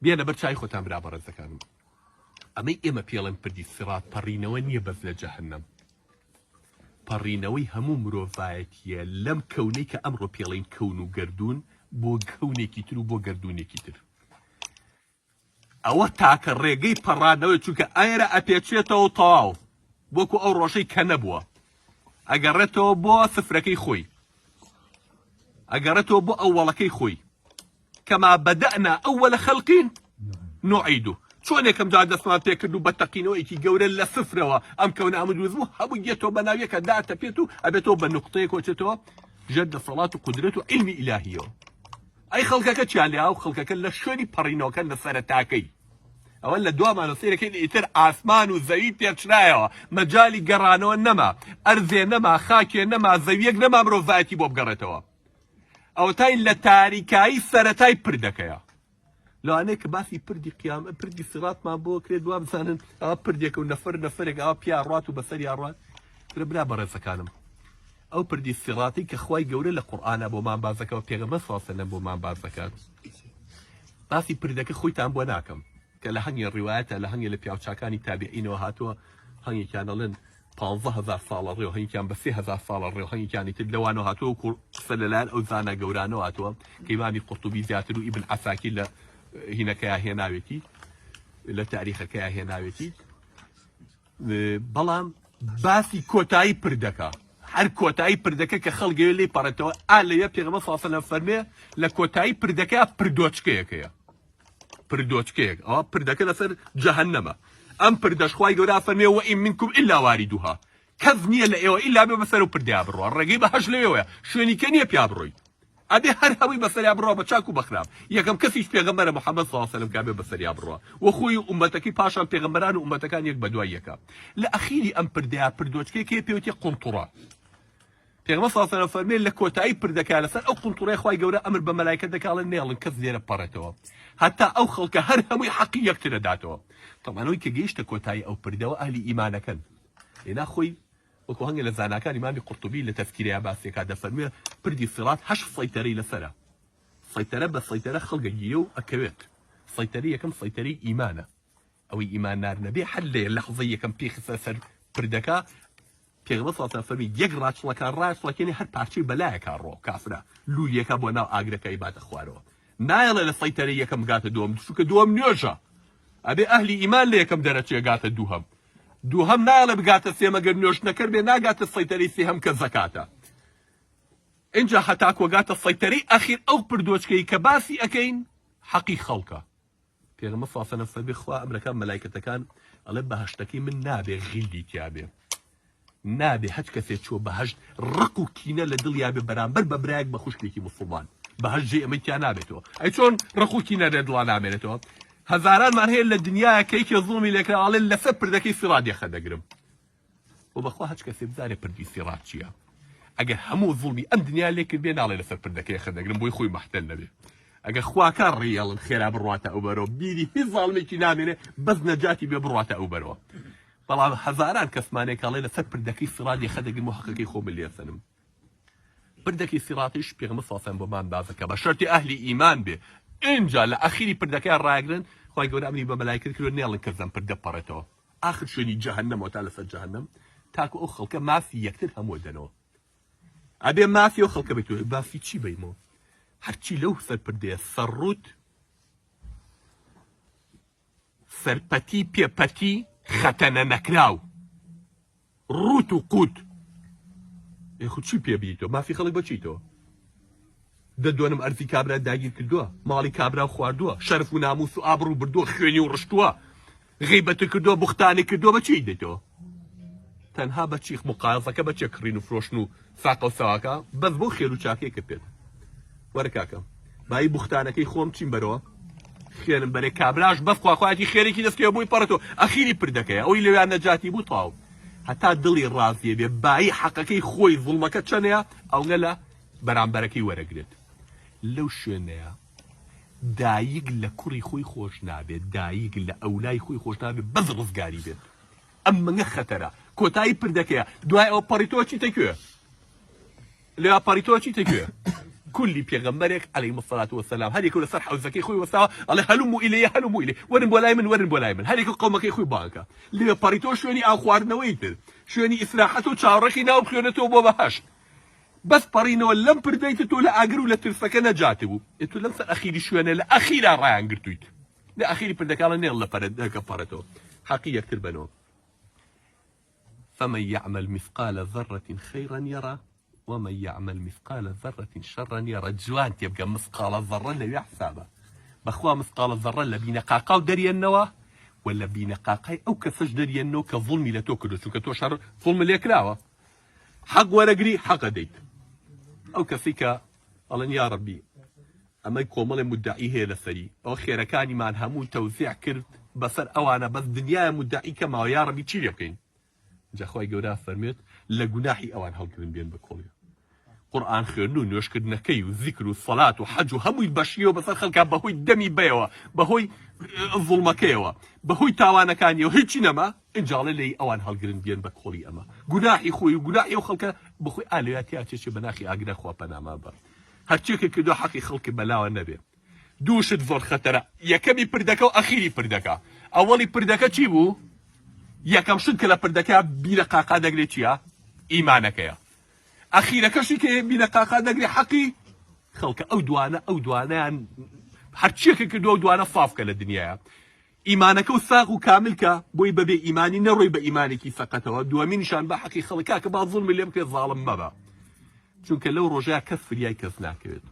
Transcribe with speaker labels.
Speaker 1: بێنە بەر چاوی خۆتان برا بەڕێزەکانم. ئەمەی ئێمە پێڵێن پردی سیڕات پەڕینەوە نییە بەس لە جەهەنەم. پەڕینەوەی هەموو مرۆڤایەتییە لەم کەونەی کە ئەمڕۆ پێڵێن کەون و گەردوون بۆ کەونێکی تر و بۆ گەردوونێکی تر. ئەوە تاکە ڕێگەی پەڕاندنەوەی چونکە ئێرە ئەپێچێتەوە تەواو وەکو ئەو ڕۆژەی کە نەبووە ئەگەڕێتەوە بۆ سفرەکەی خۆی ئەگەڕێتەوە بۆ ئەوەڵەکەی خۆی کەما بەدەنا ئەوەلە خەلقین نوعیدو چۆن یەکەم جار دەستمان پێکرد و بە تەقینەوەیەکی گەورە لە سفرەوە ئەم کەونە ئەمە دروست بوو هەموو یەتەوە بە ناویەکە داتەپێت و ئەبێتەوە بە نوقتەیەک کۆچێتەوە ژێر دەسەڵات و قودرەت و عیلمی ئیلاهیەوە ئەی خەڵکەکە چیان لێ ئەو خەڵکەکە لە شوێنی پەڕینەوەکە لە سەرەتاکەی ئەوە لە دوامانە سەیرەکەین ئیتر ئاسمان و زەوی پێچرایەوە مەجالی گەڕانەوە نەما ئەرزێ نەما خاکێ نەما زەویەک نەما مرۆڤایەتی بۆ بگەڕێتەوە ئەوتای لە تاریکایی سەرەتای پردەکەیە لەوانەیە کە باسی پردی قیامە پردی سیڕاتمان بۆ کرێت وا بزانن ئەوە پردێکە و نەفەر نەفەرێک ئەوە پیا ڕات و بەسەر یا ڕات برا برا بەڕێزەکانم ئەو پردی سیڕاتی کە خوای گەورە لە قورئانا بۆمان باس دەکات و پێغەمبەر صلی الله علیه و سلم بۆمان باس دەکات باسی پردەکە خۆیتان بۆ ناکەم کە لە هەنگێ ڕیوایەتە لە هەنگێ لە پیاوچاکانی تابعینەوە هاتووە هەنگێکیان ئەڵێن 15 هەزار ساڵە ڕێ و هەنگێکیان بە 3000 ساڵە ڕێ و هەنگێکیانی تر لەوانەوە هاتووە و قسە لەلایەن ئەو زانا گەورانەوە هاتووە کە ئیمامی قورتوبی زیاتر و ئیبن عەساکیر لە هینەکەیا هێناوێتی لە تاریخەکەیا هێناوێتی بەڵام باسی کۆتایی پردەکە هەر کۆتایی پردەکە کە خەڵگەوێ لێی پەڕێتەوە ئا لەوێ پێغەمبەر صلی الله علیه و سلم فەرمێ لە کۆتایی پردەکە پردۆچکەیەک هەیە پردۆچکەیەک ئەوە پردەکە لەسەر جەهەنەمە ئەم پردەش خوای گەورە فەرمێ وئین منکم الا واردها کەس نییە لە ئێوە ئیلا بێ بەسەر و پردیا بڕوا ڕێگەی بەهەشت لەوێوەیە شوێنی کە نییە پیا بڕۆیت ئەبێ هەر هەمووی بەسەریا بڕوا بە چاک و بە خراپ یەکەم کەسیش پێغەمبەرە محمد صلی اللە علیە وسلم کە ئەبێ بەسەریا بڕوا وە خۆی و ئوممەتەکەی پاشان پێغەمبەران و ئوممەتەکان یەک بەدوای یەکا لە ئەخیری ئەم پردەیا پردۆچکەیەک هەیە پێوتێ قونتوڕە پێغەمبەر صلی اللە علیە وسلم فەرمێ لە کۆتایی پردەکە لەسەر ئەو قونتوڕەی خوای گەورە ئەمر بە مەلایکە دەکا ئەڵێ نێڵن کەس لێرە پەڕێتەوە هەتا ئەو خەڵکە هەر هەمووی حەقی یەکترە داتەوە تەبعەن ئەوەی کە گەیشتە کۆتایی ئەو پردەوە ئەهلی ئیمانەکەن ئێنا خۆی وەکو هەنگێ لە زاناکان ئیمامی قورتوبی لە تەزکیرەیا باسی ئەکات دەفەرموێ پردی سیڕات هەشت سەیتەرەی لەسەرە سەیتەرە بە سەیتەرە خەڵک ئەگیرێ و ئەکەوێت سەیتەرەی یەکەم سەیتەرەی ئیمانە ئەوەی ئیماندار نەبێ هەر لە لەحزەی یەکەم پێی خستە سەر پردەکە پێغەمبەر صلی الله فەرمی یەک ڕاچڵەکان ڕاچڵەکێنێ هەر پارچەی بەلایەکا ڕۆ کافرە لولیەکە بۆ ناو ئاگرەکە ئەیباتە خوارەوە نایەڵێ لە سەیتەرەی یەکەم بگاتە دووەم چونکە دووەم نوێژە ئەبێ ئەهلی ئیمان لە یەکەم دەرەچێ گاتە دووهەم دووهەم نایەڵێ بگاتە سێم ئەگەر نوێژ نەکەر بێ ناگاتە سەیتەرەی سێهەم کە زەکاتە ئینجا هەتاکۆ گاتە سەیتەرەی ئەخیر ئەو پردۆچکەی کە باسی ئەکەین حەقی خەڵکە پێغەمبەر صلی الله علیه و سلم خوا ئەمرەکان مەلایکەتەکان ئەڵێ بەهەشتەکەی من نابێ غیلی تیابێ نابێ هەچ کەسێ چووە بەهەشت ڕق و کینە لە دڵیا بێ بەرامبەر بە برایەک بە خوشکێکی موسڵمان بەهەشت جێی ئەمەی تیا نابێتەوە ئەی چۆن ڕق و کینە لە دڵا نامێنێتەوە هەزارانمان هەیە لە دنیاە کە یەکێ زوڵمی لێکرا ئەڵێ لەسەر پردەکەی سیڕات یەخە دەگرم و بەخوا هەچ کەسێ بزانێ پردی سیڕات چییە ئەگەر هەموو زوڵمی ئەم دنیا لێ کرد بێ ناڵێ لەسەر پردەکەی یەخە دەگرم بۆی خۆی مەحتەل نەبێ ئەگەر خواکە ڕێیەڵن خێرا بڕواتە ئەو بەرەوە بیری هیچ زاڵمێکی نامێنێ بەس نەجاتی بێ بڕواتە ئەو بەرەوە بەڵام هەزاران کەسمان هەیە کە ئەڵێ لەسەر پردەکەی سیڕات یەخە دەگرم و حەقەکەی خۆم لێسەنم پردەکەی سیڕاتیش پێغەمبەر صلی الله بۆمان باس دەکا بە شەرتی ئەهلی ئیمان بێ ئینجا لە ئەخیری پردەکەیان ڕایگرن خوای گەورە ئەمری بە مەلایکە کردووە نێڵن کەس لەم پردە پەڕێتەوە ئاخر شوێنی جەهەنەمەوە تا لەسەر جەهەنەم تاکو ئەو خەڵکە مافی یەکتر هەموو دەنەوە ئەبێ مافی ئەو خەڵکە بێت باسی چی بەیمەوە هەرچی لەو سەر پردەیە سەرڕوت سەرپەتی پێ پەتی خەتەنە نەکراو ڕووت و قوت ئێ خو چی پێ بیتۆ مافی خەڵک بە چیتۆ دە دۆنم ئەرزی کابرا داگیر کردووە ماڵی کابرا خواردووە شەرف و ناموس و ئابڕوو بردووە خوێنی و ڕشتووە غیبەت کردووە بوختانی کردووە بە چی دەیتەوە تەنها بە چیخ مقایەسەکە بە چێ کڕین و فرۆشتن و ساقە و سەواکە بەس بۆ خێر و چاکەی کە پێت وەرە کاکە بایی بوختانەکەی خۆم چیم بەرەوە خێرم بەرێ کابراش بەس خواخوایەتی خێرێکی دەستکەوێ بۆی پەڕێتەوە ئەخیری پردەکەیە ئەوی لەویان نەجاتی بوو تاو هەتا دڵی ڕازیە بێ بایی حەقەکەی خۆی زوڵمەکە چەنەیە ئەونە لە بەرامبەرەکەی وەرەگرێت لەو شوێنەیە دایک لە کوڕی خۆی خۆش نابێت دایک لە ئەولای خۆی خۆش نابێت بەس ڕزگاری بێت ئەم منگە خەتەرە کۆتایی پردەکەیە دوای ئەوە پەڕیتەوە چیتە کوێ لێ پەڕیتەوە چیتە کوێ؟ کولی پێغەمبەرێک علیهم الصلاة والسلام هەر یەکەو لەسەر حەوزەکەی خۆی وەستاوە ئەڵێ هەلومو ئیلیە هەلومو ئیلی وەرن بۆ لای من وەرن بۆ لای من هەر یەکەو قەومەکەی خۆی بانگ کە لێ پەڕیتەوە شوێنی ئاو خواردنەوەی تر شوێنی ئیسراحەت و چاوڕێکی ناو بخوێنێتەوە بۆ بەهەشت بەس پەڕینەوە لەم پردەی تر تۆ لە ئاگر و لە ترسەکە نەجاتی بوو ئێ تۆ لەم سەر ئەخیری شوێنە لە ئەخیرا ڕایان گرتوویت لە ئەخیری پردەکە ئەڵێ نێڵ لە پەرەکە پەڕێتەوە حەقی یەکتر بەنەوە فمن یعمل مثقال ذرة خیرا یرە ومن یعمل مثقال ذرة شرا یرە جوان تێبگە مثقالە ذرە لەوێ حسابە بەخوا مثقالە ذرە لە بینەقاقاو دەریەنەوە و لە بینەقاقای ئەو کەسەش دەریەنەوە کە زوڵمی لە تۆ کردو چونکە تۆ شەڕ زوڵم لێکراوە حەق وەرەگری حەقە دەیت ئەو کەسی کە ئەڵێن یا ڕەبی ئەمە کۆمەڵێ مدعی هەیە لەسەری ئەو خێرەکانیمان هەموو تەوزیع کرد بەسەر ئەوانە بەس دنیای مدعی کەماوە یا ڕەبی چی لێ بکەین جا خوای گەورە فەرمێت لە گوناحی ئەوان هەڵگرن بێن بە کۆڵیان قورئان خوێندن و نوێژکردنەکەی و زیکر و سەلات و حەج و هەمووی بەشیەوە بەسەر خەڵکا بەهۆی دەمی بەیەوە بەهۆی زوڵمەکەیەوە بەهۆی تاوانەکانیەوە هیچی نەما ئینجاڵێ لێی ئەوان هەڵگرن بێن بە کۆڵی ئەمە گوناحی خۆی و گوناحی ئەو خەڵکە بەخۆی ئالویا تیا چێچێ بە ناخی ئاگرە خوا پەناما بە هەرچیەکە کردو حەقی خەڵکی بەلاوە نەبێ دوو شت زۆر خەتەرە یەکەمی پردەکە و ئەخیری پردەکە ئەوەڵی پردەکە چی بوو یەکەم شت کە لە پردەکە بیرە قاقا دەگرێت چییە ئیمانەکەیە ئەخیرەکەشی کە بیرە قاقا دەگرێ حەقی خەڵکە ئەو دوانە ئەو دوانیان هەرچیەکە کردو ئەو دوانە سافکە لە دنیاە ئیمانەکە و ساغ و کامل کە بۆی بەبێ ئیمانی نەڕۆی بە ئیمانێکی سەقەتەوە دووەمینیشان بە حەقی خەڵک کاکە با زوڵمی لێ بکرێت زاڵم مەبە چونکە لەو ڕۆژەیا کەس فریای کەس ناکەوێت.